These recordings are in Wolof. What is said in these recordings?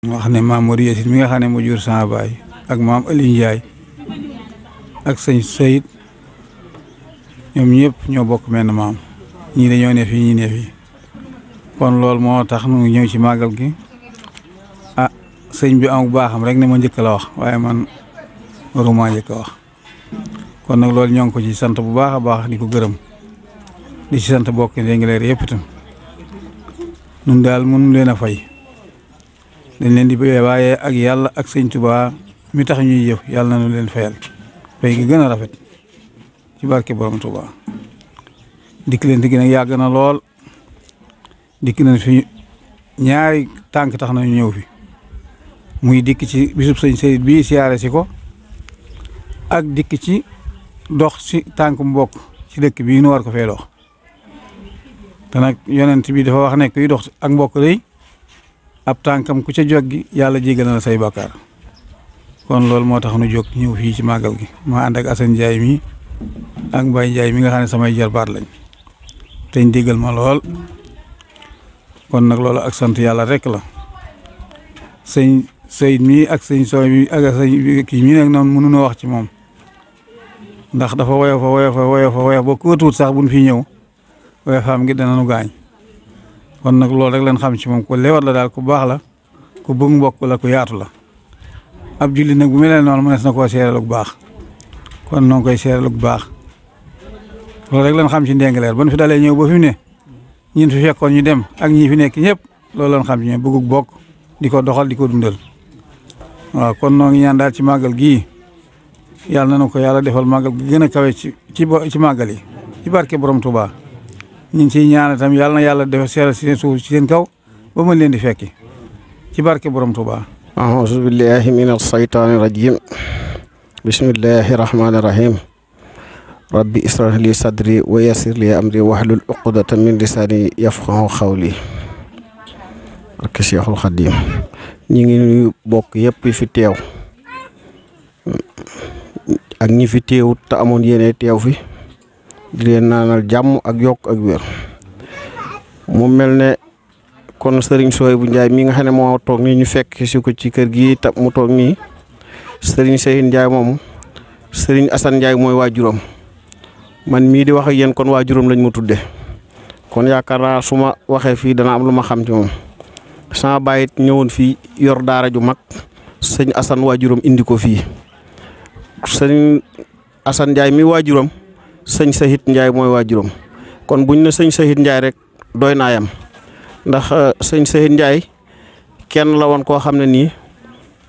wax ne maam Mor Yacine mi nga xam ne mu jur sama baay ak maam Aliou Ndiaye ak sëñ Seyid ñoom ñëpp ñoo bokk menn maam ñii dañoo ne fii ñii ne fii kon loolu moo tax nu ñëw ci màggal gi sëñ bi am baaxam rek ne ma njëkk la wax waaye man waruma njëkk a wax kon nag loolu ñoo ngi ko ci sant bu baax a baax di ko gërëm di ci sant bokk Ndingler yëpp itam nun daal mënu leen a fay dañ leen di waaye ak yàlla ak sëñ Tuubaa mi tax ñuy jëf yàlla na nu leen fayal fay gi gën a rafet ci barke borom Tuubaa dikk leen di nag yàgg na lool dikk nañ fi ñaari tànk tax nañu ñëw fi muy dikk ci bisub sëñ Seyid bii siyaare si ko ak dikk ci dox si tànk mbokk ci dëkk bii nu war ko fee dox te nag yonent bi dafa wax ne kuy dox ak mbokk rëy ab tànkam ku ca joggi yàlla jégal na say bakkaar kon loolu moo tax nu jóg ñëw fii ci màggal gi ma ànd ak Assane Ndiaye mi ak Mbaye Ndiaye mi nga xam ne samay jarbaat lañ te ñu déggal ma lool kon nag loolu ak sant yàlla rek la sëñ Seyid mi ak sëñ Sow mi ak sëñ kii mii nag noonu mënuñoo wax ci moom ndax dafa woyof ba ku tuut sax buñ fi ñëw woyofaam ngi dana nu gaañ kon nag loolu rek lañ xam ci moom ku lewat la daal ku baax la ku bëgg mbokk la ku yaatu la ab julli nag bu mel noonu mënees na koo seeral bu baax kon noo ngi koy seeral bu baax loolu rek lañ xam ci Ndingler ba nu fi dalee ñëw ba fi mu ne ñun fi fekkoon ñu dem ak ñi fi nekk ñëpp loolu lañ xam ci ñoom bëggug bokk di ko doxal di ko dundal waaw kon noo ngi ñaan daal ci màggal gii yàlla na ko yàlla defal màggal gi gën a kawe ci màggal yi ci barke borom Touba ñu ngi ciy ñaan itam yàlla na yàlla defal seeral si seen suuf ci seen kaw ba mën leen di fekki ci barke borom Touba. a'uuzu billahi mina shaytaani rajiim bismillahi rahmaani rahiim rabbi israh li sadri wa yassir li amri wahlul uqdatan min lisaani yafqahu qawli ak Cheikhul Khadim ñi ngi nuyu bokk yëpp fi teew ak ñi fi teewut te amoon yéene teew fi di leen naanal jàmm ak yokk ak wér mu mel ne kon Serigne Souhaïbou Ndiaye mi nga xam ne moo toog nii ñu fekk si ko ci kër gi ta mu toog nii Serigne Seyid Ndiaye moomu Serigne Assane Ndiaye mooy waajuram man mii di wax ak yéen kon waajuram lañ ma tudde kon yaakaar naa su ma waxee fii dana am lu ma xam ci moom sama baay it ñëwoon fii yor daara ju mag sëñ Assane waajuram indi ko fii sëñ Assane Ndiaye mi waajuram sëñ Seyid Ndiaye mooy waajuram kon buñ ne sëñ Seyid Ndiaye rek doy naa yam ndax sëñ Seyid Ndiaye kenn la woon koo xam ne nii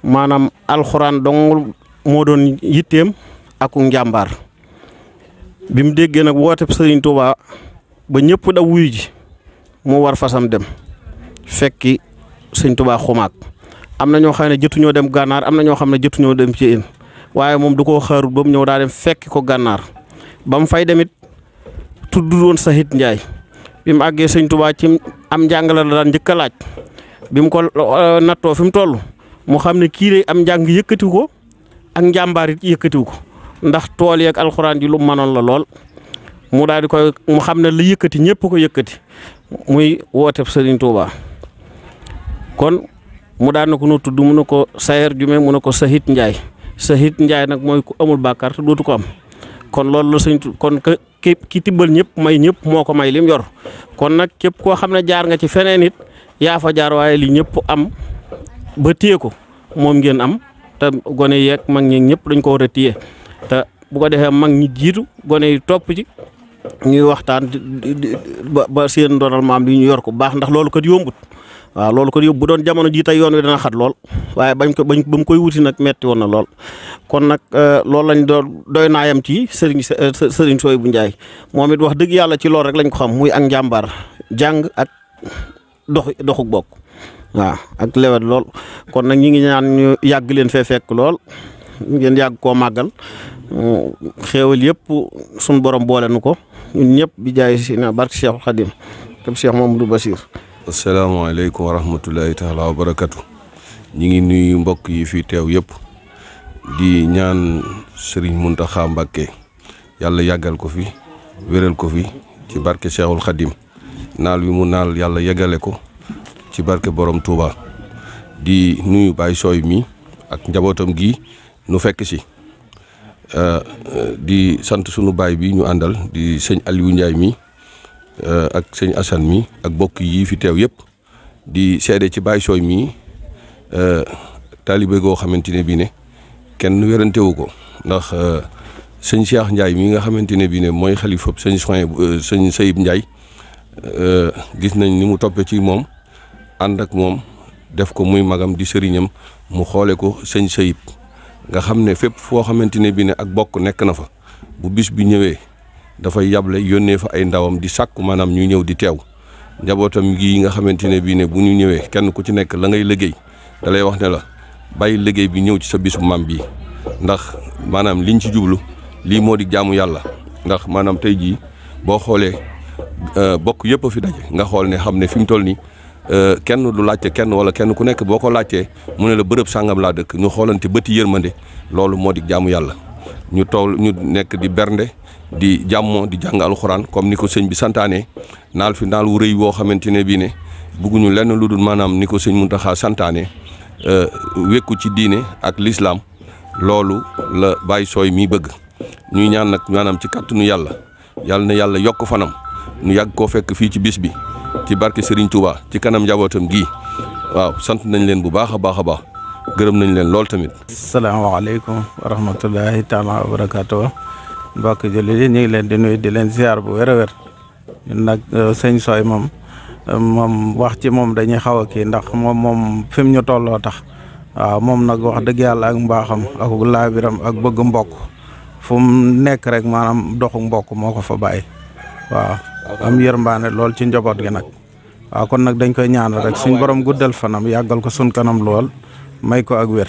maanaam alxuraan dong moo doon yitteem aku njàmbaar bi mu déggee nag woote Sëriñ Tuubaa ba ñëpp da wuyu ji mu war fasam dem fekki Sëriñ Tuubaa xumaag am na ñoo xam ne jotuñoo dem gànnaar am na ñoo xam ne jotuñoo dem ci yéen waaye moom du ko xaarut ba mu ñëw daa dem fekki ko gànnaar ba mu fay demit tudd woon Seyid Ndiaye bi mu àggee Sëriñ Tuubaa ci am njàngale la daan njëkk a laaj bi mu ko nattoo fi mu toll mu xam ne kii de am njàng yëkkatiw ko ak njàmbaar it yëkkatiw ko ndax tool yeeg alxuraan ji lu mënoon la lool mu daal di koy mu xam ne la yëkkati ñëpp ko yëkkati muy woote Sëriñ Tuubaa kon mu daan na ko nu tudd mu ne ko Sayer Jume mu ne ko Seyid Ndiaye Seyid Ndiaye nag mooy ku amul bàkkaar te dootu ko am kon loolu la sëñ kon ki tibbal ñëpp may ñëpp moo ko may lim yor kon nag képp koo xam ne jaar nga ci feneen it yaa fa jaar waaye li ñëpp am ba téye ko moom ngeen am te gone yeeg mag ñi ñëpp dañ ko war a téye te bu ko defee mag ñi jiitu gone yi topp ci ñuy waxtaan ba seen ndonal maam li ñu yor ko baax ndax loolu kat yombut waaw loolu kat yóbbu bu doon jamono jii tey yoon wi dana xat lool waaye ba mu koy wuti nag metti woon na lool kon nag loolu lañ doy naayam ci Serigne Souhaïbou Ndiaye moom it wax dëgg yàlla ci loolu rek lañ ko xam muy ak njàmbaar jàng ak doxuk bokk waaw ak lewet lool kon nag ñi ngi ñaan ñu yàgg leen fee fekk lool ngeen yàgg koo màggal xéewal yëpp suñu borom boole nu ko ñun ñëpp bi jaay si na barke Cheikhul Khadim te Cheikh Mamadou Bassir. asalaamaaleykum wa rahmatulahi taala wa barakatu ñi ngi nuyu mbokk yi fi teew yëpp di ñaan Serigne Mountakha Mbacké yàlla yàggal ko fi wéral ko fi ci barke Cheikhul Khadim naal wi mu naal yàlla yeggale ko ci barke borom Touba di nuyu Baye Soy mi ak njabootam gi nu fekk si di sant sunu baay bi ñu àndal di sëñ Aliou Ndiaye mi ak sëñ Assane mi ak bokk yi fi teew yëpp di seede ci Baye Soy mi taalibe goo xamante ne bii ne kenn wérantewu ko ndax sëñ Cheikh Ndiaye mi nga xamante ne bii ne mooy xalifa sëñ Sayib Ndiaye gis nañ ni mu toppee ci moom ànd ak moom def ko muy magam di sëriñam mu xoole ko sëñ Sayib nga xam ne fépp foo xamante ne bii ne ak bokk nekk na fa bu bis bi ñëwee dafay yable yónnee fa ay ndawam di sàkku maanaam ñu ñëw di teew njabootam gi nga xamante ne bii ne bu ñu ñëwee kenn ku ci nekk la ngay liggéey da lay wax ne la bàyyi liggéey bi ñëw ci sa bisu maam bii ndax maanaam liñ ci jublu lii moo di jaamu yàlla ndax maanaam tey jii boo xoolee bokk yëpp a fi daje nga xool ne xam ne fi mu toll nii kenn du laajte kenn wala kenn ku nekk boo ko laajtee mu ne la bërëb sàngam laa dëkk ñu xoolante bëti yërmande loolu moo di jaamu yàlla ñu nekk di bernde di jàmmoo di jàng alxuraan comme ni ko sëñ bi santaane naal fi naal wu rëy woo xamante ne bii ne bugguñu lenn lu dul maanaam ni ko sëñ Muntaxa santaane wekku ci diine ak lislaam loolu la Baye Soy mi bëgg ñuy ñaan nag maanaam ci kàttanu yàlla na yàlla yokk fanam ñu yàgg koo fekk fii ci bis bi ci barke Serigne Touba ci kanam njabootam gii waaw sant nañ leen bu baax a baax a baax gërëm nañ leen lool tamit. salaamaaleykum wa rahmatullahi taala wa barakaatu mbokk jullit yi ñu ngi leen di nuyu di leen ziar bu wér a wér ñun nag sëñ Soy moom wax ci moom dañuy xaw a kii ndax moom fi mu ñu tolloo tax waaw moom nag wax dëgg yàlla ak mbaaxam ak laabiram ak bëgg mbokk fu mu nekk rek maanaam doxu mbokk moo ko fa bàyyi waaw am yërmbaane lool ci njaboot gi nag waaw kon nag dañ koy ñaanal rek suñ borom guddal fanam yàggal ko sun kanam lool may ko ak wér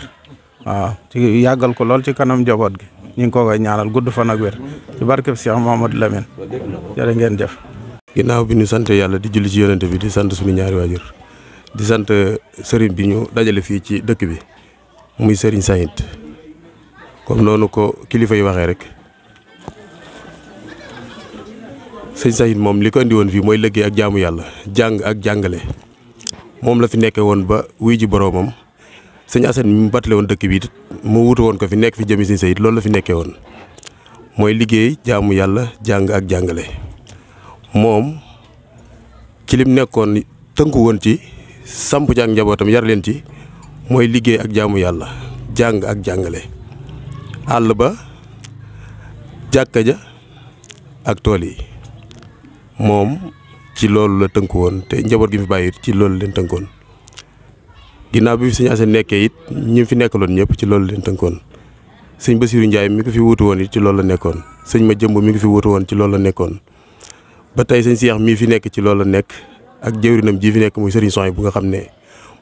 waaw ci yàggal ko lool ci kanam njaboot gi ñu ngi ko koy ñaanal gudd fan ak wér ci barkeb Cheikh Mamadou Lamine jërë ngeen jëf. ginnaaw bi ñu sant yàlla di julli ci yonente bi di sant suñu ñaari waajur di sant sëriñ bi ñu dajale fii ci dëkk bi muy sëriñ Sayid comme noonu ko kilifa yi waxee rek sëñ Sayid moom li ko indi woon fii mooy liggéey ak jaamu yàlla jàng ak jàngale moom la fi nekkee woon ba wuy ji boroomam sëñ Assane mi mu battale woon dëkk bi mu wutu woon ko fi nekk fi jëmi sëñ Sayid loolu la fi nekkee woon mooy liggéey jaamu yàlla jàng ak jàngale moom ci lim nekkoon tënku woon ci samp ci ak njabootam yar leen ci mooy liggéey ak jaamu yàlla jàng ak jàngale àll ba jàkka ja ak tool yi moom ci loolu la tënku woon te njaboot gi fi bàyyi ci loolu leen tënkoon ginnaaw bi fi sëñ Assane nekkee it ñi fi nekkaloon ñëpp ci loolu leen tënkoon sëñ Bassirou Ndiaye mi ko fi wutu woon it ci loolu la nekkoon sëñ ma jëmb mi ko fi wutu woon ci loolu la nekkoon ba tey sëñ Cheikh mii fi nekk ci loolu la nekk ak jëwrinam ji fi nekk muy sëriñ Soy bu nga xam ne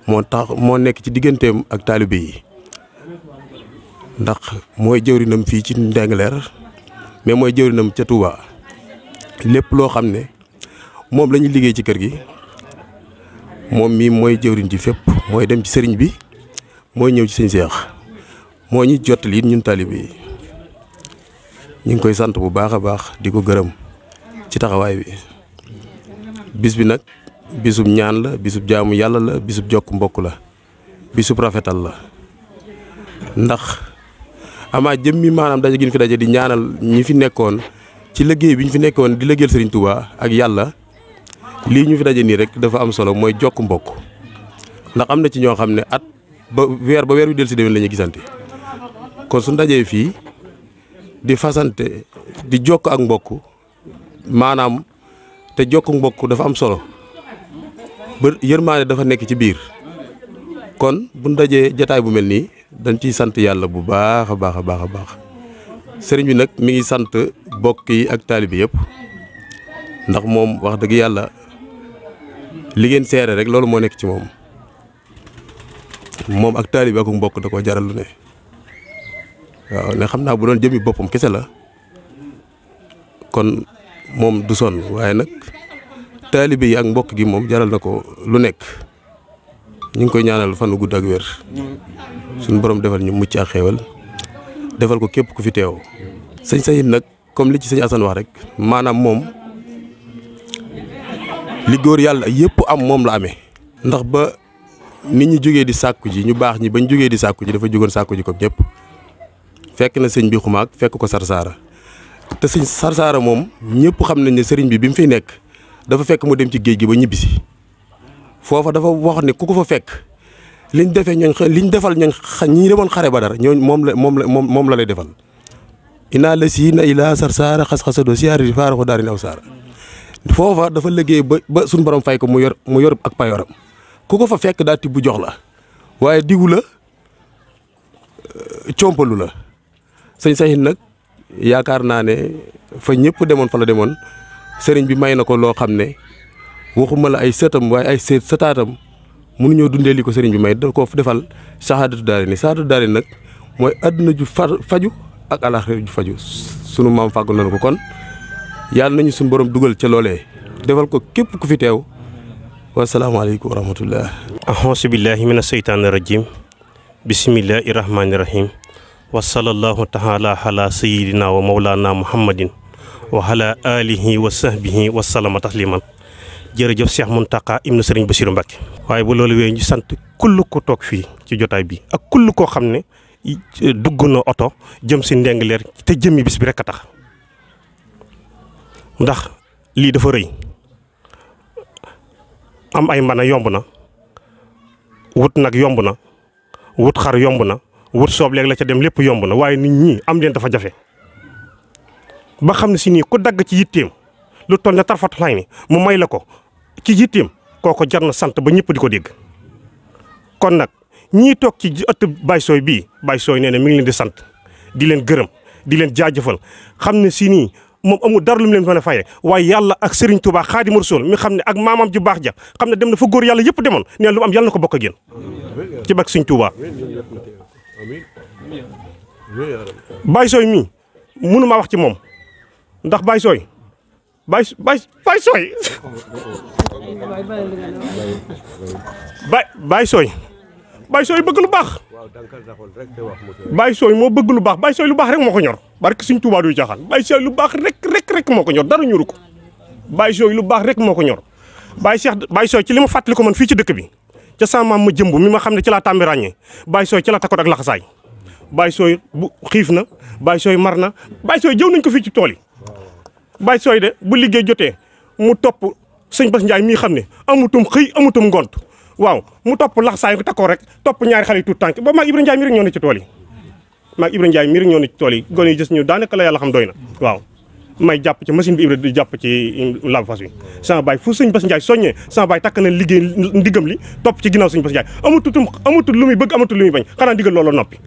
moo nekk ci digganteem ak taalibe yi ndax mooy jëwrinam fii ci Ndingler mais mooy jëwrinam ca Touba lépp loo xam ne moom la ñuy liggéey ci kër gi moom mii mooy jëwriñ ci fépp mooy dem ci sëriñ bi mooy ñëw ci sëñ Cheikh moo ñu jottali it ñun taalibe yi ñu ngi koy sant bu baax a baax di ko gërëm ci taxawaay bi bis bi nag bisub ñaan la bisub jaamu yàlla la bisub jokk mbokk la bisub rafetal la ndax amaa jëmmi maanaam daje gi ñu fi daje di ñaanal ñi fi nekkoon ci liggéey bi ñu fi nekkoon di liggéeyal Serigne Touba ak yàlla lii ñu fi daje nii rek dafa am solo mooy jokk mbokk ndax am na ci ñoo xam ne at ba weer wi del si déwén la ñuy gisante kon su dajee fii di fasante di jokk ak mbokk maanaam te jokk mbokk dafa am solo ba yërmaane dafa nekk ci biir kon bu dajee jataay bu mel nii dañ ciy sant yàlla bu baax a baax a baax a baax sëriñ bi nag mi ngi sant bokk yi ak taalibe yëpp ndax moom wax dëgg yàlla li ngeen seere rek loolu moo nekk ci moom ak taalibe ak mbokk da ko jaral lu ne waaw ne xam naa bu doon jëmi boppam kese la kon moom du sonn waaye nag taalibe yi ak mbokk gi moom jaral na ko lu nekk ñu ngi koy ñaanal fan wu gudd ak wér suñu borom defal ñu mucc ak xéewal defal ko képp ku fi teew. sëñ Sayid nag comme li ci sëñ Assane wax rek maanaam moom li góor yàlla yëpp am moom la amee ndax ba nit ñi jógee di sàkku ji ñu baax ñi bañ jógee di sàkku ji dafa jógoon sàkku ji ko ñëpp fekk na sëñ bi xumaag fekk ko Sarsara te sëñ Sarsara moom ñëpp xam nañ ne sëriñ bi mu fiy nekk dafa fekk mu dem ci géej gi ba ñibbisi foofa dafa wax ne ku ko fa fekk liñ defal ñooñ ñi demoon xare ba dara ñooñ moom la lay defal inaa la si na ilaa Sarsara xas-xasadoo siyaari faaraxu daari ne aw saara foofa dafa liggéey ba suñu borom fay ko mu yor ak payoram ku ko fa fekk daa tibb jox la waaye digu la compalu la sëñ Sahin nag yaakaar naa ne fa ñëpp demoon fa la demoon sëriñ bi may na ko loo xam ne waxuma la ay sëtam waaye ay sëtaatam mënuñoo dundee li ko sëriñ bi may da ko defal saxaadatu daari nag mooy àdduna ju faju ak alaxira ju faju sunu maam fàggul nañu ko kon yàlla nañu suñu borom dugal ca loolee defal ko képp ku fi teew wasalaamaaleykum wa rahmatullah ahousu billahi min asheytaani rajim bisimillahi rahmaani rahim wa sallallahu taala ala sayidina wa mawlana muhammadin wa ala alihi wa sahbihi wa salama tasliman jërëjëf Cheikh Mountakha ibnu Sëriñ Bassirou Mbacké waaye bu loolu wee ñu sant kull ko toog fii ci jotaay bi ak kull koo xam ne dugg na oto jëm si Ndingler te jëmmi bis bi rek a tax ndax lii dafa rëy am ay mbana yomb na wut nag yomb na wut xar yomb na wut soob léegi la ca dem lépp yomb na waaye nit ñi am leen dafa jafe ba xam ne si nii ku dagg ci yitteem lu toll ne tarfatu lay ni mu may la ko ci yitteem kooko jar na sant ba ñëpp di ko dégg kon nag ñii toog ci ëtt Baye Soye bii Baye Soye nee na mi ngi leen di sant di leen gërëm di leen jaajëfal xam ne si nii moom amul dara lu mu leen mën a fayee waaye yàlla ak Serigne Touba Xaadimu Rasuul mi xam ne ak maamam ju baax ja xam ne dem na fa góor yàlla yëpp demoon nee lu am yàlla na ko bokk ak yéen ci bak Serigne Touba. Baye Soye mii mënumaa wax ci moom ndax Baye Soye Baye Soye Baye Soye bëgg lu baax Baye Soye moo bëgg lu baax Baye Soye lu baax rek moo ko ñor barke Sëriñ Tuubaa du caaxaan Baye Soye lu baax rek moo ko ñor dara ñoru ko Baye Soye lu baax rek moo ko ñor Baye Soye ci li ma fàttali ko man fii ci dëkk bi ca sama maam ma jëmb mi ma xam ne ci laa tàmbi ràññee Baye Soye ci la takkoon ak laxasaay Baye Soye bu xiif na Baye Soye mar na Baye Soye jëw nañ ko fii ci tool yi Baye Soye de bu liggéey jotee mu topp sëñ Bass Ndiaye mii xam ne amutum xëy amutum ngont waaw mu topp laxasaay ko takkoo rek topp ñaari xale yi tuut tànk ba maag Ibrahima Ndiaye mi rek ñoo ne ci tool yi maag Ibrahima Ndiaye mi rek ñoo ne ci tool yi gone yi gis ñu daanaka la yàlla xam doy na waaw may jàpp ci machine bi Ibrahima di jàpp ci lab fas wi sama baay fu sëñ Bass Ndiaye soññee sama baay takk na liggéey ndigam li topp ci ginnaaw sëñ Bass Ndiaye amatul lu muy bëgg amatul lu muy bañ xanaa ndigal loolu noppi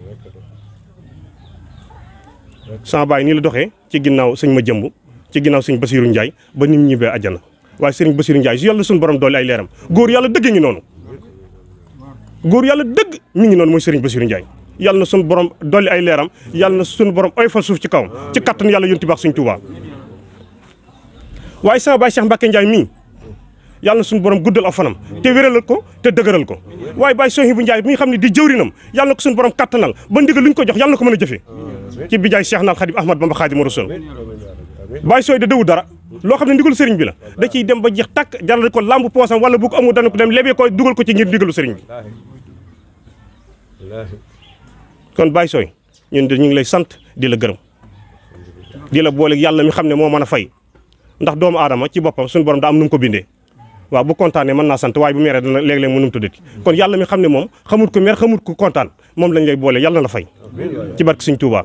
sama baay nii la doxee ci ginnaaw sëñ ma jëmb ci ginnaaw sëñ Bassirou Ndiaye ba nim ñibbee àjjana waaye sëriñ Bassirou Ndiaye su yàlla suñu borom doole ay leeram góor yàlla dëgg ngi noonu góor yàlla dëgg mi ngi noonu mooy sëriñ Bassirou Ndiaye yàlla na suñu borom dolli ay leeram yàlla na suñu borom oy fa suuf ci kawam ci kattan yàlla yonti baax suñ Tuubaa waaye sama baay Cheikh Mbacké Ndiaye mii yàlla na suñu borom guddal aw fanam te wéralal ko te dëgëral ko waaye baay Sohibou Ndiaye mi nga xam ne di jëwrinam yàlla na ko suñu borom kattanal ba ndigal lu ñu ko jox yàlla na ko mën a jëfee ci bijaay Cheikh naal Xadim Ahmad Bamba Xaadimu Rasuul Baye Soye da dëwu dara loo xam ne ndigalu sëriñ bi la da ciy dem ba jeex tàkk jaral ko lamb poosam wala bu ko amul dana ko dem lebee ko dugal ko ci ngir ndigalu sëriñ bi kon Baye Soye ñun de ñu ngi lay sant di la gërëm di la boole yàlla mi xam ne moo mën a fay ndax doomu aadama ci boppam suñu borom daa am nu mu ko bindee waaw bu kontaanee mën naa sant waaye bu meree dana léeg-léeg mu num tuddati kon yàlla mi xam ne moom xamut ko mer xamut ko kontaan moom lañ lay boole yàlla na la fay ci barke Sëriñ Tuubaa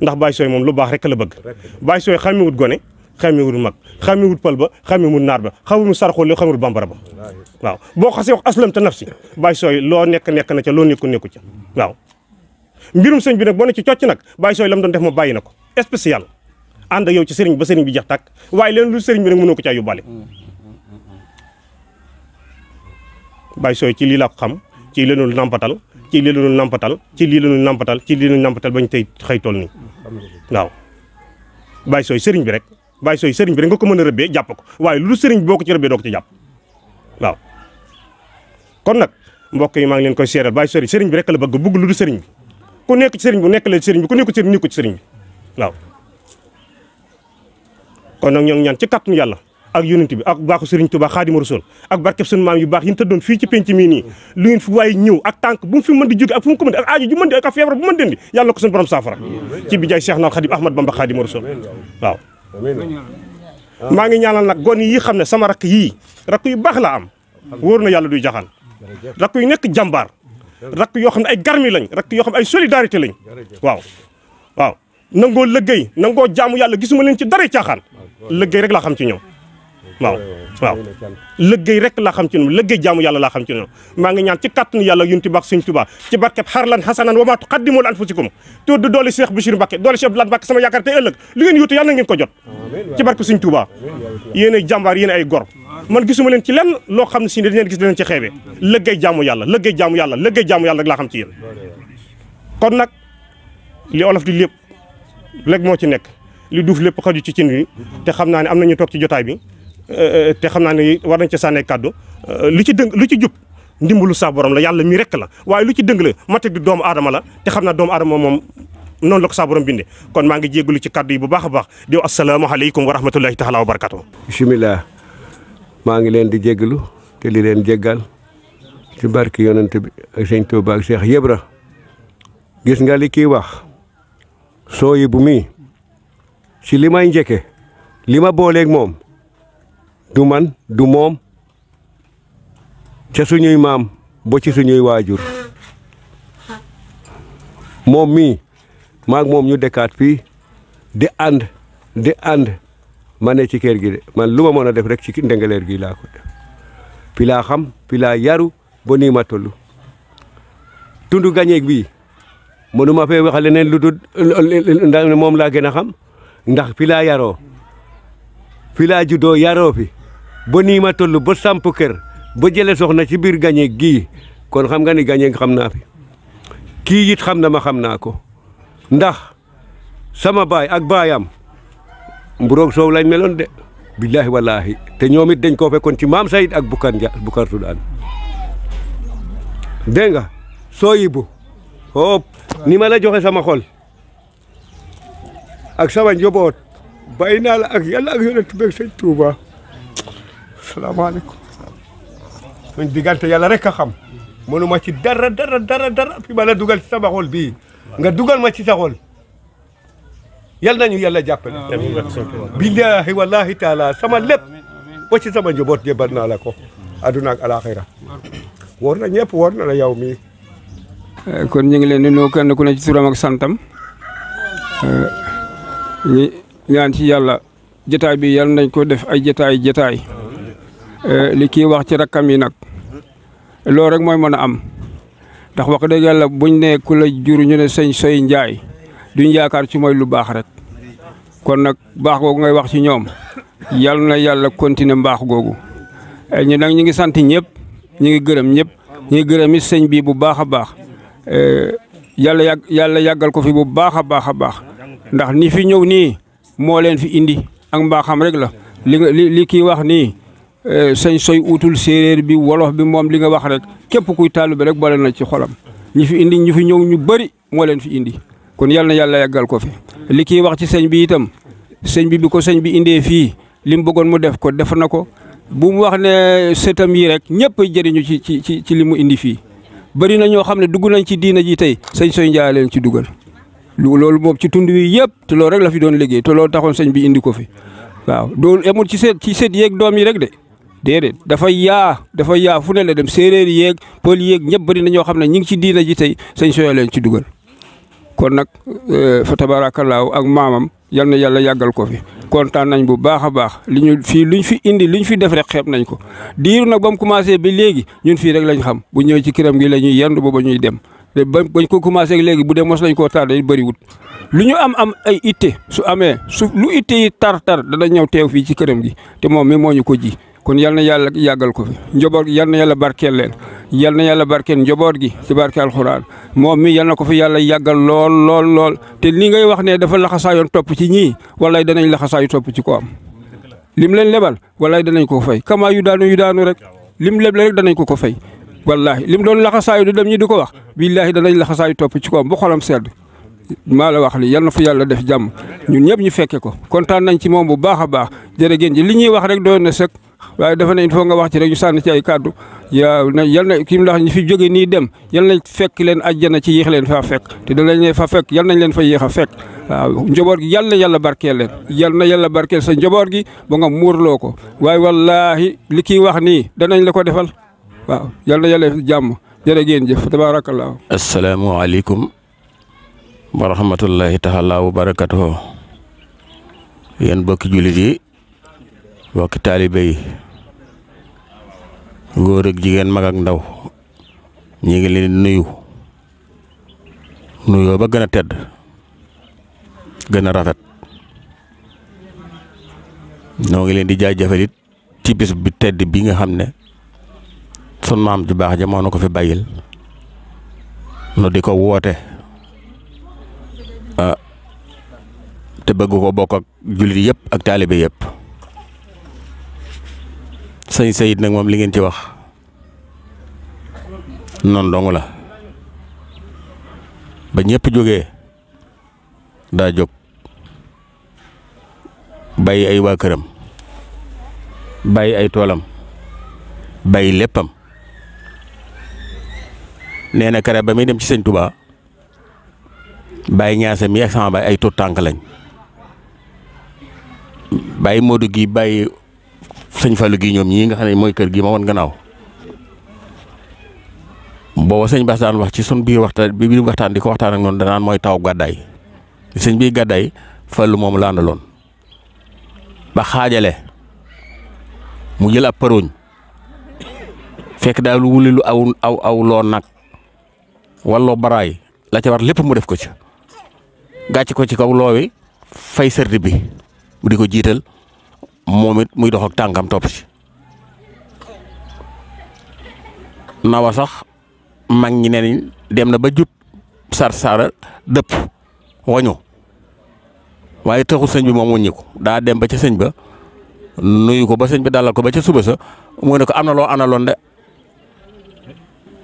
ndax Baye Soye moom lu baax rek la bëgg Baye Soye xamewut gone xamewut mag xamewut pël ba xamewut naar ba xamewut sarxool li xamewut bambara ba waaw boo xasee wax aslam te nafsi Baye Soye loo nekk na ca loo nekku ca waaw mbirum sëñ bi nag boo ne ci cocc nag Baye Soye la mu doon def moom bàyyi na ko spécial ànd ak yow ci sëriñ ba sëriñ bi jeex tàkk waaye leen lu sëriñ bi nag mënoo ko caa yóbbaale Baye Soye ci lii laa ko xam ci lii lañu nampatal ci lii lañu nampatal ci lii lañu nampatal ci lii lañu nampatal bañ tey xëy toll nii waaw Baye Soye sëriñ bi rek Baye Soye sëriñ bi rek nga ko mën a rëbbee jàpp ko waaye lu sëriñ bi boo ko ci rëbbee doo ko ci jàpp waaw kon nag mbokk yi maa ngi leen koy seeral Baye Soye sëriñ bi rek la bëgg lu du sëriñ bi ku nekk ci sëriñ bi nekk la sëriñ bi ku nekk ci sëriñ bi waaw kon nag ñoo ngi ñaan ci kàttanu yàlla ak yonent bi ak baaxu Serigne Touba Xaadimu Rasuul ak barkeb sunu maam yu baax yi ñu tëddoon fii ci penc mii nii lu ngeen fi waaye ñëw ak tànk bu mu fi mën di jóge ak fu mu ko mën di ak aaju ju mën di ak feebar bu mën dendi yàlla na ko suñu borom saafara ci bi jaay Cheikh Naal Xadim Ahmad Bamba Xaadimu Rasuul waaw maa ngi ñaanal nag gone yi xam ne sama rakk yii rakk yu baax la am wóor na yàlla duy jaxaan rakk yu nekk jàmbaar rakk yoo xam ne ay garmi lañ rakk yoo xam ne ay solidarité lañ waaw nangoo liggéey nangoo jaamu yàlla gisuma leen ci dara caaxaan liggéey rek laa xam ci ñoom waaw liggéey rek laa xam ci ñoom liggéey jaamu yàlla laa xam ci ñoom maa ngi ñaan ci kàttanu yàlla yunti baax Sëñ Tuubaa ci barkeb xarlan xasanan wa maa tuqaddimu li anfusikum tudd doole Cheikh Bachir Mbacké doole Cheikh Abdoulaye Mbacké sama yaakaar tey ëllëg li ngeen yuutu yàlla na ngeen ko jot ci barkeb Sëñ Tuubaa yéen ay jàmbaar yéen ay gor man gisuma leen ci lenn loo xam ne si ne dañu gis danañ ci xeebee liggéey jaamu yàlla liggéey jaamu yàlla liggéey jaamu yàlla rek laa xam ci yéen kon nag li olof di lépp léegi moo ci nekk li duuf lépp xaju ci cin wi te xam naa ne am nañu toog ci jotaay bi te xam naa ne war nañ ci sànnee kàddu lu ci dëng lu ci jub ndimbalu saa borom la yàlla mi rek la waaye lu ci dëng la matek di doomu aadama la te xam naa doomu aadama moom noonu la ko saa borom bindee kon maa ngi jégalu ci kàddu yi bu baax a baax di wax asalaamaaleykum wa rahmatullahi taala wa barakatu bisimilah maa ngi leen di jégalu te li leen jéggal ci barki yonent bi ak sëñ Tuuba ak Cheikh Ibra gis nga li kii wax soo yi bu mi ci li may njëkke li ma booleeg moom du man du moom ca suñuy maam ba ci suñuy waajur moom mii maag moom ñu dëkkaat fii di ànd ma ne ci kër gi de man lu ma mën a def rek ci ndengaleer gi laa ko def fi laa xam fi laa yaru ba nii ma toll tundu gañeeg bii mënuma fee wax leneen lu dul ndax moom laa gën a xam ndax fi laa yaroo fi laa juddoo yaroo fi ba nii ma toll ba samp kër ba jële soxna ci biir gañeeg gii kon xam nga ni gañeeg xam naa fi kii it xam na ma xam naa ko ndax sama baay ak baayam mburoog soow lañ meloon de billaahi wallaahi te ñoom it dañ koo fekkoon ci maam Sayid ak Bukar Tudaan dégg nga soo yibu hop ni ma la joxe sama xol ak sama njaboot bàyyi naa la ak yàlla ak yonent bi ak sëñ Tuuba salaamaaleykum suñ diggante yàlla rek a xam mënuma ci dara fi ma la dugal ci sama xol bii nga dugal ma ci sa xol yal nañu yàlla jàppale billaahi wallaahi taala sama lépp ba ci sama njaboot jébal naa la ko aduna ak alaxira wóor na ñëpp wóor na la yow mii kon ñu ngi leen di nuyu kenn ku ne ci turam ak santam ñi ñaan ci yàlla jotaay bi yal nañ ko def ay jotaay li kii wax ci rakkam yi nag loolu rek mooy mën a am ndax wax dëgg yàlla buñ ne ku la jur ñu ne sëñ Soy Njaay duñ yaakaar ci mooy lu baax rek kon nag baax googu ngay wax ci ñoom yal na yàlla continuer mbaax googu ñu nag ñu ngi sant ñëpp ñu ngi gërëm ñëpp ñu ngi gërëm it sëñ bi bu baax a baax yàlla yàggal ko fi bu baax a baax ndax ni fi ñëw nii moo leen fi indi ak mbaaxam rek la li kii wax nii sëñ Soy utul séeréer bi wolof bi moom li nga wax rek képp kuy taalibe rek boole na ci xolam ñi fi indi ñu fi ñëw ñu bëri moo leen fi indi kon yal na yàlla yàggal ko fi li kii wax ci sëñ bi itam sëñ bi ko sëñ bi indee fii li mu bëggoon mu def ko def na ko bu mu wax ne sëtam yi rek ñëpp ay jëriñu ci li mu indi fii bëri na ñoo xam ne dugg nañ ci diina ji tey sëñ Soy Njaay leen ci dugal loolu moom ci tund wi yëpp te loolu rek la fi doon liggéey te loolu taxoon sëñ bi indi ko fi waaw doolu emul ci sët yeeg doom yi rek de déedéet dafa yaa fu ne la dem séeréer yeeg pël yeeg ñëpp bëri na ñoo xam ne ñi ngi ci diina ji tey sëñ Soy leen ci dugal kon nag fa tabaarakallaahu ak maamam yal na yàlla yàggal ko fi kontaan nañ bu baax a baax luñ fi indi luñ fi def rek xeeb nañ ko diiru nag ba mu commencé ba léegi ñun fii rek lañ xam bu ñëwee ci këram gi la ñuy yendu booba ñuy dem te bañ ko commencé ak léegi bu dee mos nañ koo tar day bëriwut lu ñu am ay itte su amee lu itte yi tar dana ñëw teew fii ci këram gi te moom mi moo ñu ko ji kon yal na yàlla yàggal ko fi njaboot gi yal na yàlla barkeel leen yal na yàlla barkeel njaboot gi ci barke alxuraan moom mi yal na ko fi yàlla yàggal lool te li ngay wax ne dafa laxasaayoon topp ci ñii walaay danañ laxasaayu topp ci ko am lim leen lebal walaay danañ ko fay kama yu daanu rek lim leble rek danañ ko fay wallaahi lim doon laxasaayu du dem ñi di ko wax billaahi danañ laxasaayu topp ci ko am bu xolam sedd maa la wax li yal na fa yàlla def jàmm ñun ñëpp ñu fekke ko kontaan nañ ci moom bu baax a baax jërëgéen ji li ñuy wax rek doon na sëkk waaye dafa ne il faut nga wax ci rek ñu sànni ci ay kàddu yal na kii ndax ñi fi jóge nii dem yal na fekk leen àjjana ci yéex leen faa fekk te da lañ leen fa fekk yal nañ leen fa yéex a fekk waaw njaboot gi yal na yàlla barkeel leen yal na yàlla barkeel sa njaboot gi ba nga muurloo ko waaye wallaahi li kii wax nii danañ la ko defal waaw yal na yàlla jàmm jërëgéen jëf tabaarakallaahu. asalaamaaleykum wa rahmatullahi taala wa barakatuhu yéen bokki jullit yi bokki taalibe yi góor ak jigéen mag ak ndaw ñi ngi leen nuyu nuyoo ba gën a tedd gën a rafet noo ngi leen di jaajëfal it ci bis bi tedd bi nga xam ne sun maam ju baax ja moo na ko fi bàyyil nu di ko woote te bëgg ko bokk ak jullit yëpp ak taalibe yëpp sëñ Sayid nag moom li ngeen ci wax noonu dong la ba ñëpp jógee daa jóg bàyyi ay waa këram bàyyi ay toolam bàyyi léppam nee na kare ba muy dem ci sëñ Touba bàyyi ñaase mi ak sama bàyyi ay tuut tànk lañ bàyyi Modou gi bàyyi sëñ Fallou gi ñoom ñii nga xam ne mooy kër gi ma woon gannaaw booba sëñ Bass daan wax ci sun biir waxtaan di ko waxtaan ak noonu danaan mooy taw gàddaay sëñ bii gàddaay Fallou moom la àndaloon ba xaajale mu jël ab përuñ fekk daal wuli lu aw loo nag walloo baraay la ca war lépp mu def ko ci gàcc ko ci kaw loowi fay sërdi bi mu di ko jiital moom it muy dox ak tànkam topp ci nawa sax mag ñi ne dem na ba jub sar dëpp wañu waaye taxul sëñ bi moom wuññi ko daa dem ba ca sëñ ba nuyu ko ba sëñ bi dalal ko ba ca suba sa mu ne ko am na loo àndaloon de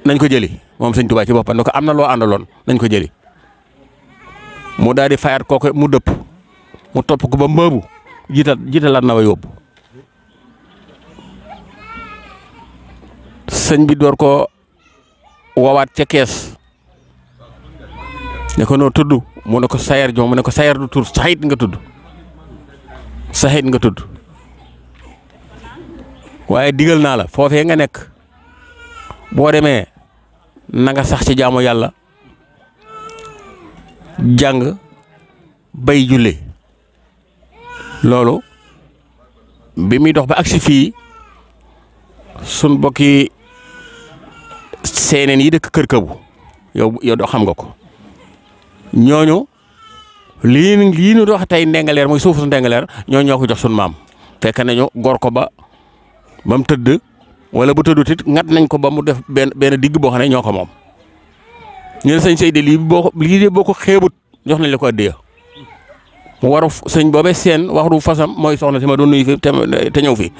nañ ko jëli moom sëñ Tuubaa ci boppam ne ko am na loo àndaloon nañ ko jëli mu daal di fayaat kooku mu dëpp mu topp ko ba mbëbu jiitalaat na wa yóbbu sëñ bi door ko woowaat ca kees ne ko noo tudd mu ne ko Sayer Jom mu ne ko Sayer du tur Saxit nga tudd waaye digal naa la foofee nga nekk boo demee na nga sax ci jaamu yàlla jàng bay julli loolu bi muy dox ba agsi fii sun bokki seeneen yi dëkk kër këbu yow doo xam nga ko ñooñu lii nu dox tey Ndingler muy suufu su Ndingler ñoo ko jox sun maam fekk nañu gor ko ba mu tëdd wala bu tëddut it ngat nañ ko ba mu def benn digg boo xam ne ñoo ko moom ñu ne sëñ Seydi lii boo ko xeebut jox nañ la ko addiya mu waru sëñ boobee seen waxru fasam mooy soxna si ma doon nuyu fi te ñëw fi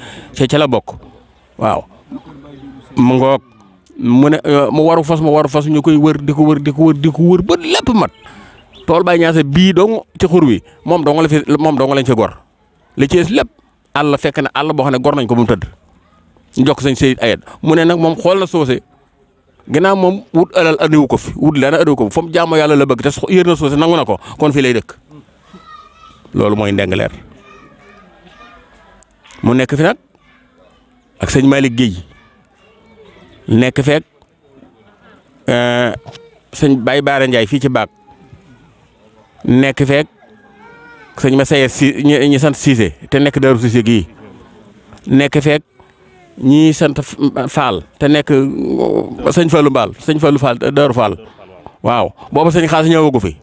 ca la bokk waaw mu ngoog mu ne mu waru fas ñu koy wër di ko wër ba lépp mat tool bay ñaase bii dong ci xur wi moom dong lañ fi gor li ci lépp àll fekk na àll boo xam ne gor nañ ko ba mu tëdd ñu jox sëñ Seydi ayet mu ne nag moom xool na soose ginnaaw moom wut alal andiwu ko fi wut lenn andiwu ko fi fa mu jaamu yàlla la bëgg te yër na soose nangu na ko kon fii lay dëkk loolu mooy Ndingler mu nekk fi nag ak sëñ Malick Guèye nekk feek sëñ Baye Baara Ndiaye fii ci baag nekk feek sëñ Massaye ñi sant Cissé te nekk Darou Cissé gii nekk feek ñi sant Fall te nekk sëñ Fallou Fall Darou Fall waaw booba sëñ Xaas ñëwagu fi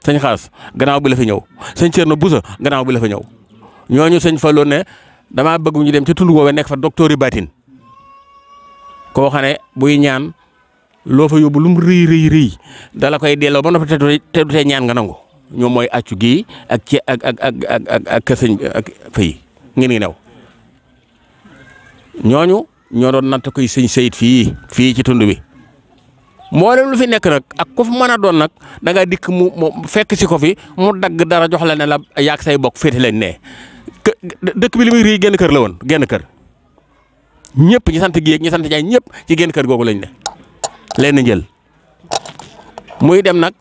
sëñ Xaas gannaaw bi la fi ñëw sëñ Thierno Boussa gannaaw bi la fi ñëw ñooñu sëñ Fallou ne damaa bëgg ñu dem ci tund woowee nekk fa docteur yi baatin koo xam ne buy ñaan loo fa yóbbu lu mu rëy dala koy delloo ba noppi te du tee ñaan nga nangu ñoom mooy accu gii ak ci ak sëñ ak fii ngeen ngi new ñooñu ñoo doon natt koy sëñ Seyid fii ci tund bi mboolem lu fi nekk nag ak ku fi mën a doon nag da nga dikk mu fekk si ko fi mu dagg dara jox la ne la yaag say bokk féete leen ne dëkk bi li muy rii genn kër la woon genn kër ñëpp ñi sant Guèye ñi sant Ndiaye ñëpp ci genn kër googu lañ ne leen jël muy dem nag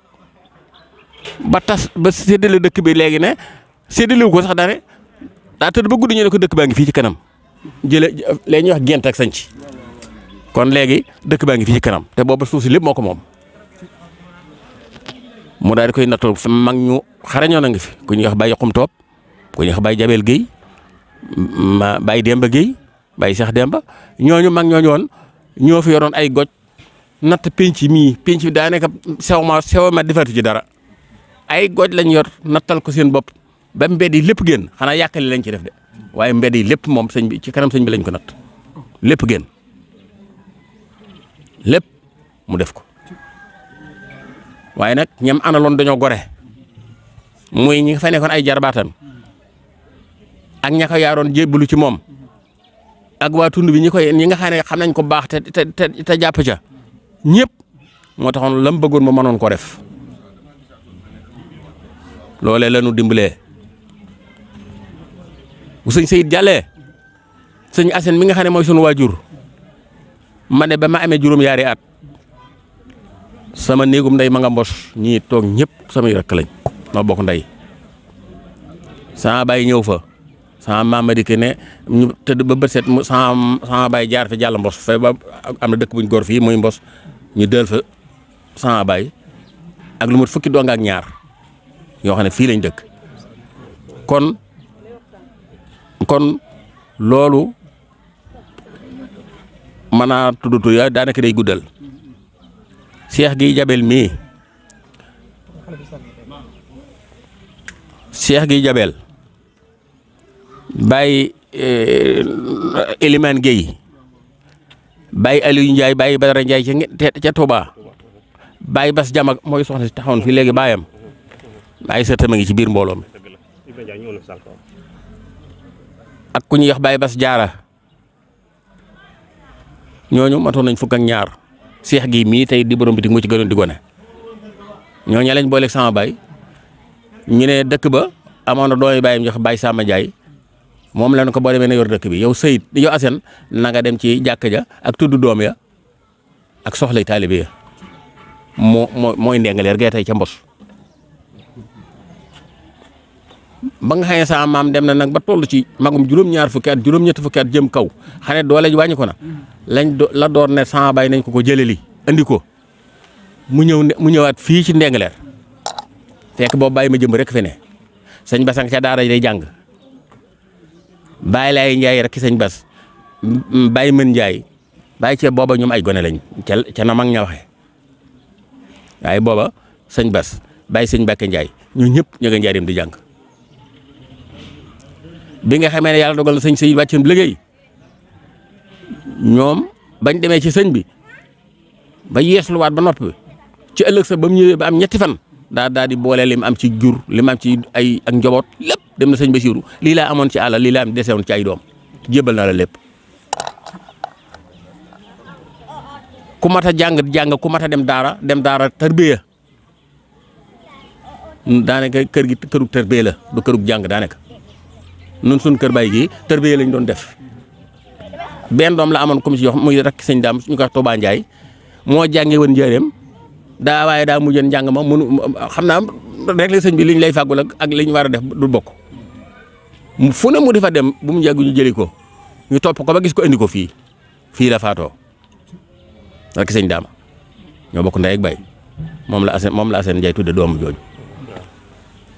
ba tas ba séddale dëkk bi léegi ne séddalewu ko sax dane daa tëdd ba guddi ñu ne ko dëkk baa ngi fii ci kanam jële léegi ñuy wax gent ak sanc kon léegi dëkk baa ngi fii ci kanam te booba suuf si lépp moo ko moom mu daal di koy nattoo mag ñu xarañoo na ngi fi ku ñuy wax Baye Xumtoob ku ñuy wax Baye Jabel Guèye Baye Demba Guèye Baye Cheikh Demba ñooñu mag ñooñu woon ñoo fi yoroon ay goj natt penc bi daanaka sew ma defatu ci dara ay goj lañ yor nattal ko seen bopp ba mbedd yi lépp génn xanaa yàkkali lañ ci def de waaye mbedd yi lépp moom sëñ bi ci kanam sëñ bi lañ ko natt lépp génn lépp mu def ko waaye nag ñam analoon dañoo gore muy ñi nga fa nekkoon ay jarbaatam ak ña ko yaaroon jébbalu ci moom ak waa tund bi ñi nga xam ne xam nañ ko baax te jàpp ca ñëpp moo taxoon lam bëggoon ma mënoon ko def loolee la ñu dimbalee bu sëñ Seyid jàllee sëñ Assane mi nga xam ne mooy sunu waajur ma ne ba ma amee juróom-yaari at sama néegum ndey ma nga mbos ñii toog ñëpp samay rakk lañ ma bokk ndey sama baay ñëw fa sama maam ma dikk ne ñu tëdd ba bët set sama baay jaar fi jàll mbos fa ba am na dëkk buñ góor fii muy mbos ñu del fa sama baay ak lu mat fukki donga ak ñaar yoo xam ne fii lañ dëkk kon loolu mën naa tuddutu ya daanaka day guddal Cheikh Guèye Jabel mii Cheikh Guèye Jabel Baye Elimane Guèye Baye Aliou Ndiaye Baye Badara Ndiaye ca Touba Baye Bass Jama mooy soxna si taxawoon fii léegi baayam Baye sëtam a ngi ci biir mbooloo mi ak ku ñuy wax Baye Bass Jaara ñooñu matoon nañ fukk ak ñaar Cheikh gi mii tey di borom bitik mu ci gënoon di gone ñooñu lañ booleeg sama baay ñu ne dëkk ba amoon na doomi baayam jox Baye Samba Ndiaye moom lañ ko boo demee ne yor dëkk bi yow Seyid yow Assane na nga dem ci jàkka ja ak tudd doom ya ak soxlay taalibe ya mooy ndengaleer gee tey ca mbos ba nga xam ne sama maam dem na nag ba toll ci magum juróom-ñaar fukki at juróom-ñetti fukki at jëm kaw xane doole ji wàññi ko na la door ne sama baay nañ ko jëleli andi ko mu ñëwaat fii ci ndengaleer fekk boobu bàyyi ma jëm rek fi ne sëñ Bass ca daara day jàng Baye Laye Ndiaye rek sëñ Bass Baye Mën Ndiaye Baye ceeb booba ñoom ay gone lañ ca na mag ña waxe waaye booba sëñ Bass Baye sëñ Bakke Ndiaye ñu ñëpp ñu nga njaarim di jàng bi nga xamee ne yàlla dogal na sëñ Seyid wàccam liggéey ñoom bañ demee ci sëñ bi ba yeesluwaat ba noppi ci ëllëg sa ba mu ñëwee ba am ñetti fan daa di boole lim am ci jur lim am ci ay ak njaboot lépp dem na sëñ Basiiru lii laa amoon ci àll lii laa am desewoon ci ay doom jébbal naa la lépp ku mat a jàng ku mat a dem daara tarbiya daanaka kër gi kërug tarbiya la du kërug jàng daanaka nun suñ kër baay gi tarbiya lañ doon def benn doom la amoon comme si jox muy rakk sëñ daam ñu ko wax Touba Ndiaye moo jàngee woon njëriñam waaye daa mujjoon njàng ma xam naa rek la sëñ bi liñ lay fàggul ak liñ war a def du bokk fu ne mu di fa dem bu mu njàgg ñu jëli ko ñu topp ko ba gis ko indi ko fii la faatoo rakk sëñ daama ñoo bokk ndey ak bay moom la Assane Ndiaye tudde doomu jooju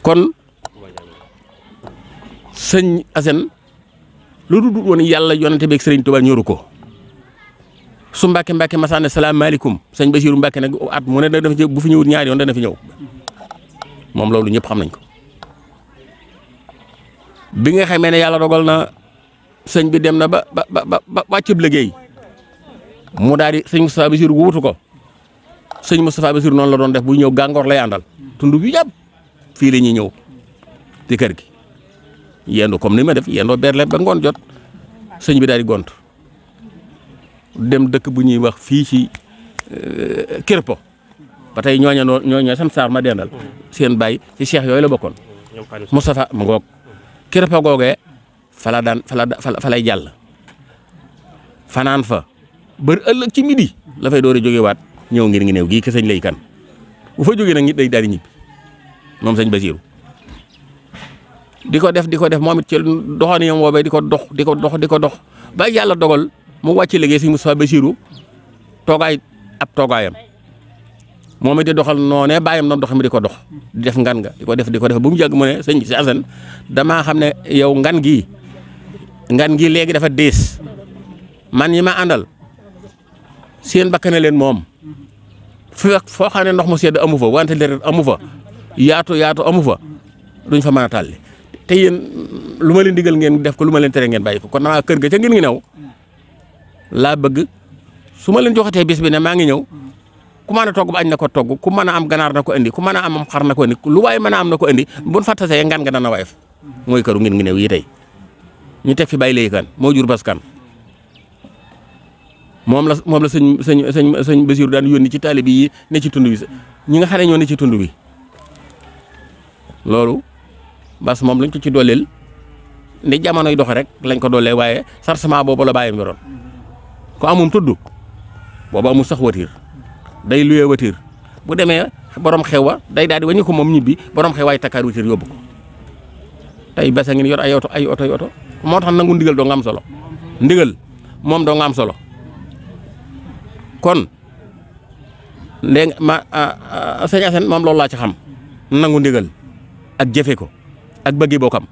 kon sëñ Assane lu dul woon yàlla yonante beeg Sëriñ Tuubaa ñoru ko su Mbàkke masaane salaamaaleykum sëñ Basiiru Mbàkke nag at mu ne dana fi bu fi ñëwut ñaari yoon dana fi ñëw moom loolu ñëpp xam nañ ko bi nga xamee ne yàlla dogal na sëñ bi dem na ba wàccub liggéey mu daal di sëñ Moustapha Basiiru wuutu ko sëñ Moustapha Basiiru noonu la doon def bu ñëw gàngoor lay àndal tund bi yàpp fii la ñuy ñëw ci kër gi yendu comme ni ma def yendoo berle ba ngoon jot sëñ bi daal di gont dem dëkk bu ñuy wax fii ci Kirpo ba tey ñooña sam saar ma dendal seen baay ci cheikh yooyu la bokkoon Moustapha mu ngoog Kirpo googee fa lay jàll fanaan fa bër ëllëg ci midi la fay door a jógewaat ñëw ngir ngi néew gii ke sëñ lay kan bu fa jógee nag nit day daal di ñibbi moom sëñ Basiiru di ko def moom it ci doxaaniyam woobee di ko dox ba yàlla dogal mu wàcc liggéey sëñ Moustapha Basiiru toogaayam moom it di doxal noonee bàyyam doon dox mi di ko dox di def ngan nga di ko def bu mu jàgg mu ne sëñ si Asan damaa xam ne yow ngan gi léegi dafa dees man ñi ma àndal seen bakkane leen moom foo xam ne ndox mu sedd amu fa wante deret amu fa yaatu amu fa duñ fa mën a tàlli te yéen lu ma leen digal ngeen def ko lu ma leen tere ngeen bàyyi ko kon naa kër ga ca ngeen ngi new laa bëgg su ma leen joxatee bis bi ne maa ngi ñëw ku mën a togg ba añ na ko togg ku mën a am ganaar na ko indi ku mën a am xar na ko indi lu waaye mën a am na ko indi buñ fattasee ngan nga dana wayef mooy këru ngeen ngi new yi tey ñu teg fi bàyyi lay kan moo jur baskan moom la sëñ Basiiru daan yónni ci taalibe yi ne ci tund bi ñi nga xam ne ñoo ne ci tund bi loolu bas moom lañ ko ci dooleel ndi jamonoy doxe rek lañ ko doolee waaye sarcement boobu la bàyyam yoroon ko amum tudd boobu amul sax watiir day luyee watiir bu demee borom xew wa day daal di wañu ko moom ñibbi borom xew waay takkaar watiir yóbbu ko tey basa ngeen yor ay oto moo tax nangu ndigal doo nga am solo ndigal moom doo nga am solo kon ndég sëñ Assane moom loolu laa ci xam nangu ndigal ak jëfe ko ak bëggi bokkam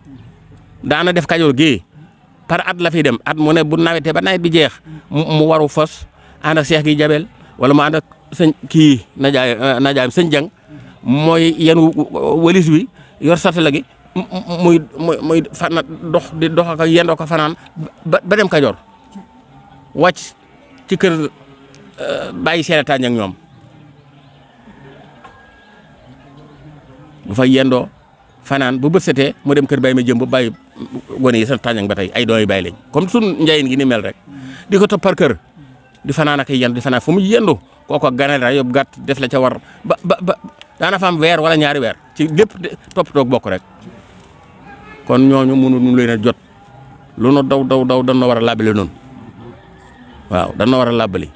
daana def Kajoor gi par at la fi dem at mu ne bu nawetee ba nawet bi jeex mu waru fas ànd ak Seex gi Jabel wala mu ànd ak sëñ kii najaayam sëñ Jang mooy yenu walis wi yor satala gi muy fana dox di dox ak yendoo ko fanaan ba dem Kajoor wàcc ci kër bàyyi seere tàñ ak ñoom bu fa yendoo fanaan bu bët setee mu dem kër bàyyi ma jëm bu bàyyi gone yi sa tàññang ba tey ay doom yi bàyyi lañ comme sun njayin gi ni mel rek di ko toppar kër di fanaan ak yendu di fanaan fu mu yendu kooko ganal ra yóbbu gàtt def la ca war ba daana fa am weer wala ñaari weer ci lépp toppatoog bokk rek kon ñooñu mënu leen a jot lu nu daw dan na war a làbbali noonu waaw dan na war a làbbali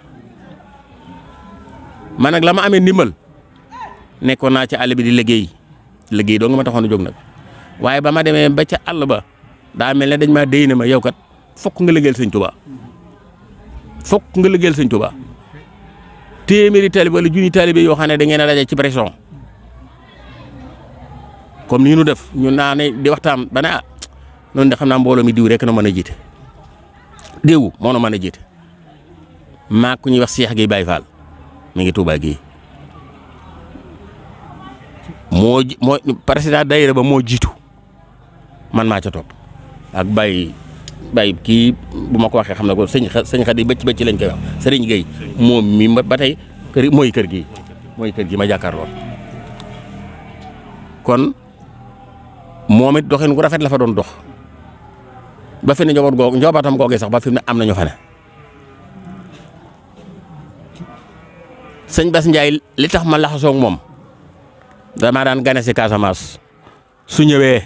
man nag la ma amee ndimbal nekkoon naa ci àll bi di liggéey doo nga ma taxoon a jóg nag waaye ba ma demee ba ca àll ba daa mel ne dañ maa déy ne ma yow kat fokk nga liggéeyal sëñ Tuubaa fokk nga liggéeyal sëñ Tuubaa téeméeri taalibe wala junni taalibe yoo xam ne da ngeen a daje ci pression comme ni ñu def ñu naa ne di waxtaan ba ne noonu de xam naa mbooloo mi diw rek na mën a jiite diw moo na mën a jiite maa ku ñuy wax Seex gi Baay Faal mi ngi Tuubaa gii moo président daayira ba moo jiitu man maa ca topp ak Baye kii bu ma ko waxee xam na ko sëñ Xadi bëcc lañ koy wax Sëriñ Gueye moom mi ba tey mooy kër gi ma jàkkaarloo kon moom it doxin gu rafet la fa doon dox ba fi ne njabootam googee sax ba fi mu ne am nañu fa ne sëñ Bass Ndiaye li tax ma laxasoo ak moom damaa daan gane si Casamance su ñëwee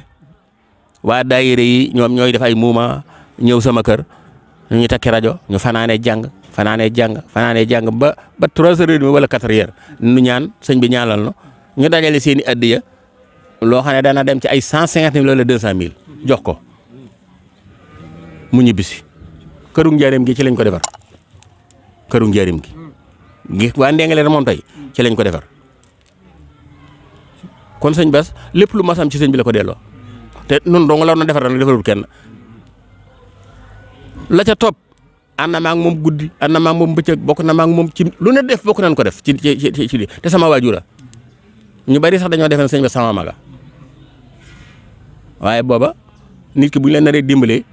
waa daayira yi ñoom ñooy def ay muuma ñëw sama kër ñu takki rajo ñu fanaanee jàng ba 3h30 wala 4h nu ñaan sëñ bi ñaanal no ñu dajale seen i addiya loo xam ne dana dem ci ay 150 000 wala 200 000 jox ko mu ñibbisi këru njaareem gi ci lañ ko defar këru njaareem gi waa Ndingler moom tey ci lañ ko defar kon sëñ Bass lépp lu masam ci sëñ bi la ko delloo te nun dong la na defar nag defarul kenn la ca topp ànd na maa ngi moom guddi ànd na maa ngi moom bëccëg bokk na maa ngi moom ci lu ne def bokk nañ ko def ci te sama waajura ñu bari sax dañoo defe ne sëñ Bass sama maga waaye booba nit ki bu ñu leen naree dimbalee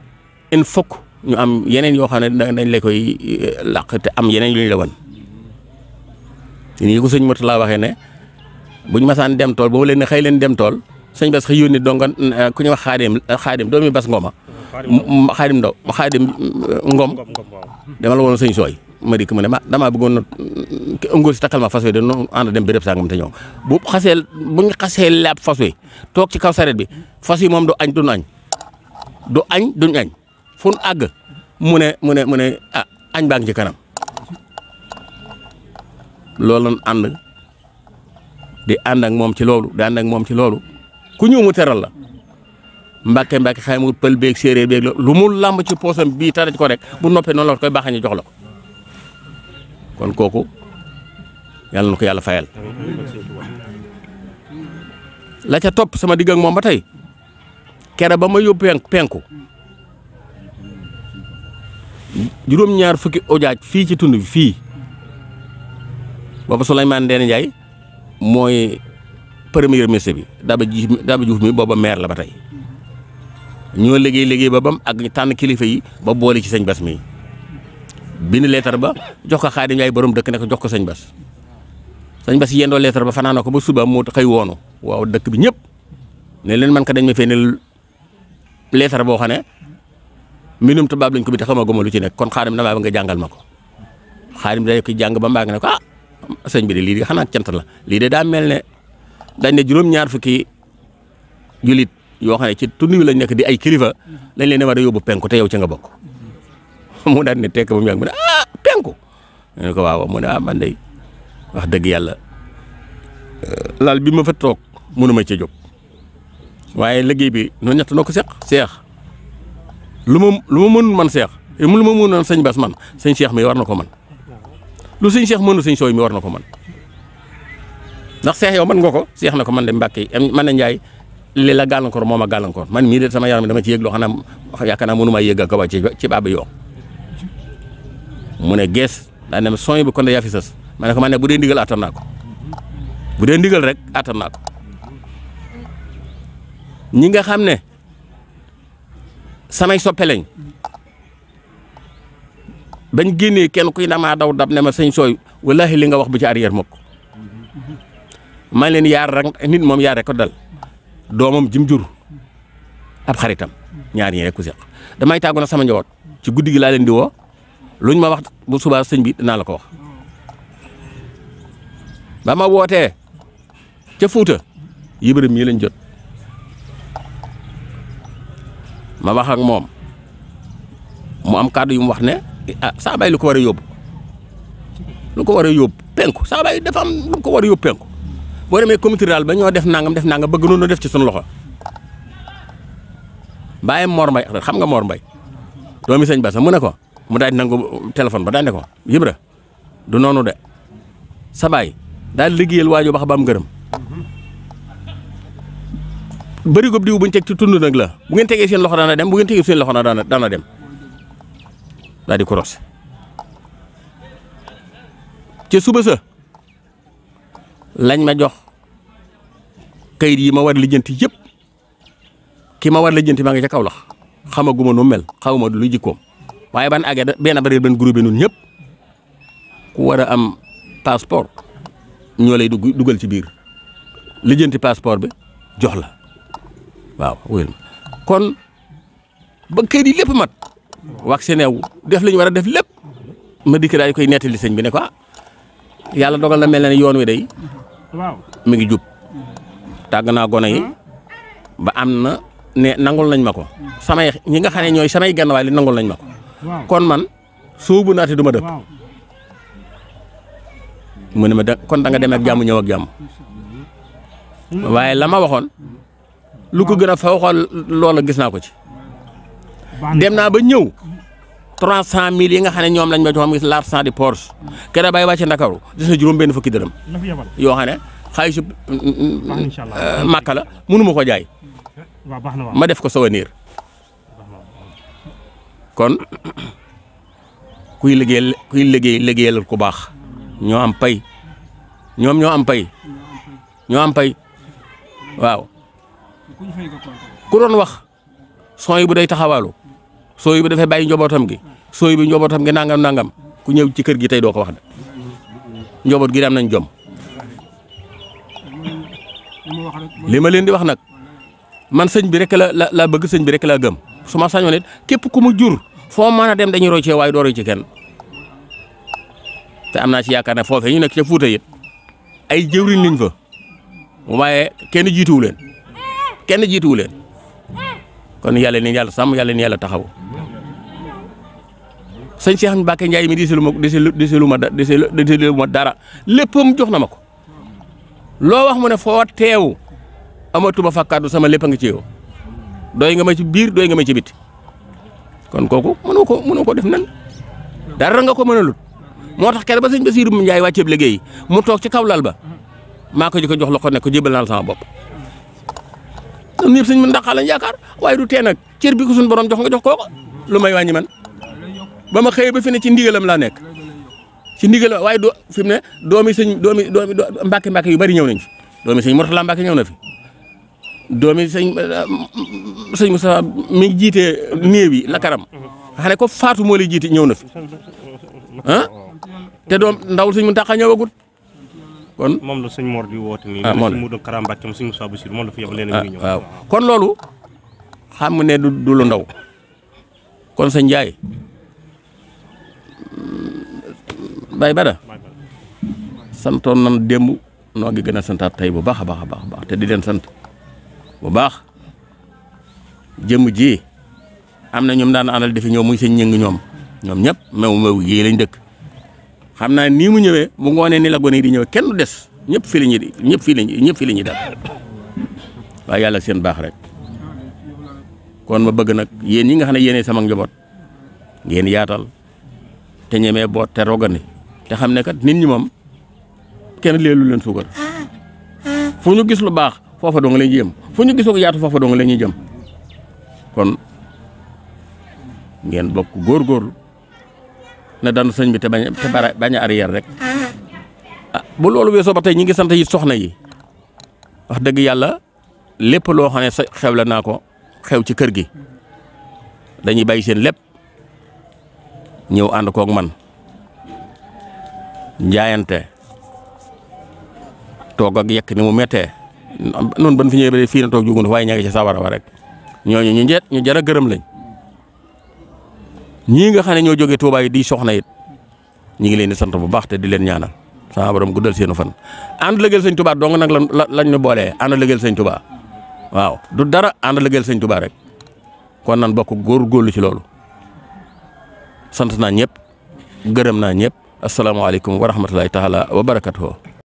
il faut ñu am yeneen yoo xam ne dañ la koy làq te am yeneen yu ñu la wan nii ko sëñ Mourtala waxee ne buñ masaan dem tool boobu leen ne xëy leen dem tool sëñ Bass xëy yónni donga ku ñuy wax xaadim doomi Bass Ngoma xaadim Ngom dama la woon sëñ Sooy ma dikk mu ne ma damaa bëggoon na ëngoor si takkal ma fas wi de noonu ànd dem béréb sangam te ñëw bu ñu xasee laab fas wi toog ci kaw saret bi fas yi moom du añ duñ añ fu nu àgg mu ne ah añ baa ngi ci kanam loolu lañ ànd di ànd ak moom ci loolu ku ñëw mu teral la mbàkke xay mu pël beeg séeréer beeg lu mu làmb ci poosam bii taraj ko rek bu noppee noonu la koy baaxee ñu jox la ko kon kooku yàlla na ko yàlla fayal la ca topp sama digg ak moom ba tey kere ba ma yóbbu penku juróom-ñaar fukki ojaaj fii ci tund bi fii booba Souleymane Ndéné Ndiaye mooy premier ministre bi Daba Diouf mi booba maire la ba tey ñoo liggéey ba bam ak tànn kilifa yi ba boole ci sëñ Bass mi bind leetar ba jox ko Xaadim Njaay borom dëkk ne ko jox ko sëñ Bass yendoo leetar ba fanaana ko ba suba mu xëy woonu waaw dëkk bi ñëpp ne leen man ka dañ ma fee ne leetar boo xam ne mbindum tubaab lañ ko bi te xamaguma lu ci nekk kon Xaadim damaa ba nga jàngal ma ko Xaadim day ko jàng ba mbaag ne ko ah sëñ bi de lii di xanaa cant la lii de daa mel ne dañ ne juróom-ñaar fukki julit yoo xam ne ci tund wi lañ nekk di ay kilifa lañ leen ne war a yóbbu penku te yow ci nga bokk mu daal ne tekk ba mu yàgg mu ne ah penku ne ko waaw mu ne ah man de wax dëgg yàlla laal bi ma fa toog mënuma ca jóg waaye liggéey bi noonu ñett noo ko seex lu ma mënul man seex lu ma mënul sëñ Bass man sëñ Cheikh mi war na ko man lu sëñ Cheikh mënul sëñ Sooy mi war na ko man ndax seex yow man nga ko seex na ko man de Mbàkke man na Njaay li la gàllankoor moo ma gàllankoor man mii de sama yaram dama ci yëg loo xam ne yaakaar naa mënu maa yëg ak ci baaba yoo mu ne gees daa ne sooy bu kon de yaa fi sës ma ne ko man ne bu dee ndigal attan naa ko bu dee ndigal rek attan naa ko ñi nga xam ne samay soppe lañ bañ génnee kenn kuy damaa daw dab ne ma sëñ Sooy wallaahi li nga wax bu ci arrière mokk maa leen yaar rek nit moom yaar rek ko dal doomam jim jur ab xaritam ñaar ñi rek ku seq damay tàggu na sama njaboot ci guddi gi laa leen di woo luñ ma wax bu subaa sëñ bi dinaa la ko wax ba ma wootee ca Fuuta Ibrahima mii lañ jot ma wax ak moom mu am kàddu yu mu wax ne ah saa bay lu ko war a yóbbu penku saa bay dafa am lu ko war a yóbbu penku boo demee comité rural ba ñoo def nangam bëgg noonu def ci suñu loxo bàyyi Mor Mbay xam nga Mor Mbay doomi sëñ Bass mu ne ko mu daal di nangu téléphone ba daal ne ko Ibra du noonu de sa baay daal liggéeyal waajoo ba xam ngërëm bëri gob diw buñ teg ci tund nag la bu ngeen tegee seen loxo dana dem bu ngeen tegee seen loxo dana dem daal di ko ros ca suba sa lañ ma jox kayit yi ma war lijjanti yëpp ki ma war lijjanti maa ngi ca Kaolack xamaguma nu mel xawma luy jikkoom waaye ban àggee benn bari ban groupe ñun ñëpp ku war a am passeport ñoo lay dugal ci biir lijjanti passeport bi jox la waaw wéyal ma kon ba kayit yi lépp mat wax seen def li ñu war a def lépp ma dikk daal di koy nettali sëñ bi ne ko ah yàlla dogal na mel na ne yoon wi day mi ngi jub tàgg naa gone yi ba am na ne nangul nañ ma ko samay ñi nga xam ne ñooy samay genn waay li nangul nañ ma ko kon man soobu naate du ma dëpp mu ne ma kon da nga dem ak jàmm ñëw ak jàmm waaye la ma waxoon lu ko gën a fa waxoon loola gis naa ko ci dem naa ba ñëw 300.000 yi nga xam ne ñoom lañ ma jox gis l'argent du Porsche kere bay wàcce Ndakaaru gis na juróom benn fukki dërëm yoo xam ne xaalisu Màkka la mënu ma ko jaay ma def ko souvenir kon kuy liggéeyal ku baax ñoo am pay ñoom ñoo am pay waaw ku doon wax son yi bu day taxawaalu soo yi bu dafay bàyyi njobootam gi soo yi bu njobootam gi nangam ku ñëw ci kër gi tey doo ko wax de njoboot gi am nañ jom li ma leen di wax nag man sëñ bi rek la bëgg sëñ bi rek laa gëm su ma sañoon it képp ku mu jur foo mën a dem dañuy roy ci waaye doo roy ci kenn te am naa ci yaakaar ne foofee ñu nekk ca Fuuta it ay jëwriñ liñ fa waaye kenn jiituwu leen kon yàlla ni yàlla sàmm yàlla ni yàlla taxaw sëñ Cheikh Mbacke Ndiaye mi deselu ma dara léppam jox na ma ko loo wax mu ne foo teew amatuma fa kàddu sama lépp a ngi ci yow doy nga ma ci biir doy nga ma ci biti kon kooku mënoo ko def nan dara nga ko mënalut moo tax keroog ba sëñ Bassirou Ndiaye wàcceeb liggéey mu toog ci kaw lal ba maa ko jox loxo ne ko jébal naa sama bopp ñoom ñëpp sëñ Mountakha lañ yaakaar waaye du tee nag cër bi ko suñu borom jox nga jox kooko lu may wàññi man ba ma xëyee ba fi ne ci ndigalam laa nekk ci ndigalam waaye fi mu ne doomi Mbacke yu bari ñëw nañ fi doomi sëñ Mourtala Mbacke ñëw na fi doomi sëñ Moussa mi ngi jiite néew yi la karam xam ne ko faatu moo lay jiite ñëw na fi ah te doom ndawul sëñ Mountakha ñëwagul kon moom la sëñ Mor di woote nii. moom mu doon Karam Mbacke sëñ Moussa Bassirou moom la fi yebal leen muy ñëw. waaw kon loolu xam nga ne du lu ndaw kon sëñ Ndiaye Baye Bada santoon nan démb noo ngi gën a santaat tey bu baax a baax te di leen sant bu baax jëmm ji am na ñoom daan àndal di fi ñëw muy sëñ ñëng ñoom ñëpp mew yii lañ dëkk xam naa nii mu ñëwee bu ngoonee ni la gone yi di ñëwee kenn du des ñëpp fii la ñuy dal waaye yàlla seen baax rek kon ma bëgg nag yéen ñi nga xam ne yéenee sama njaboot ngeen yaatal te ñemee boot te rogani te xam ne kat nit ñi moom kenn leelu leen suukar fu ñu gis lu baax foofa doo nga leen jëm fu ñu gisoo ko yaatu foofa doo nga leen ñuy jëm kon ngeen bokk góorgóorlu na danu sëñ bi te bañ a arrière rek bu loolu weesoo ba tey ñi ngi sant yi soxna yi wax dëgg yàlla lépp loo xam ne xew la naa ko xew ci kër gi dañuy bàyyi seen lépp ñëw ànd koog man njaayante toog ak yekk ni mu méttee noonu ban fi ñëwee ba fii na toog jugun waaye ña ngi ci sawara wa rek ñooñu ñu jar a gërëm lañ ñii nga xam ne ñoo jógee Touba yi di soxna it ñi ngi leen di sant bu baax te di leen ñaanal sama borom guddal seenu fan ànd lëgël sëñ Touba dong nag lañ ñu boolee ànd lëgël sëñ Touba waaw du dara ànd lëgël sëñ Touba rek kon nan bokk góorgóorlu ci loolu sant naa ñëpp gërëm naa ñëpp asalaamaaleykum wa rahmatulahi taala wa barakatuhu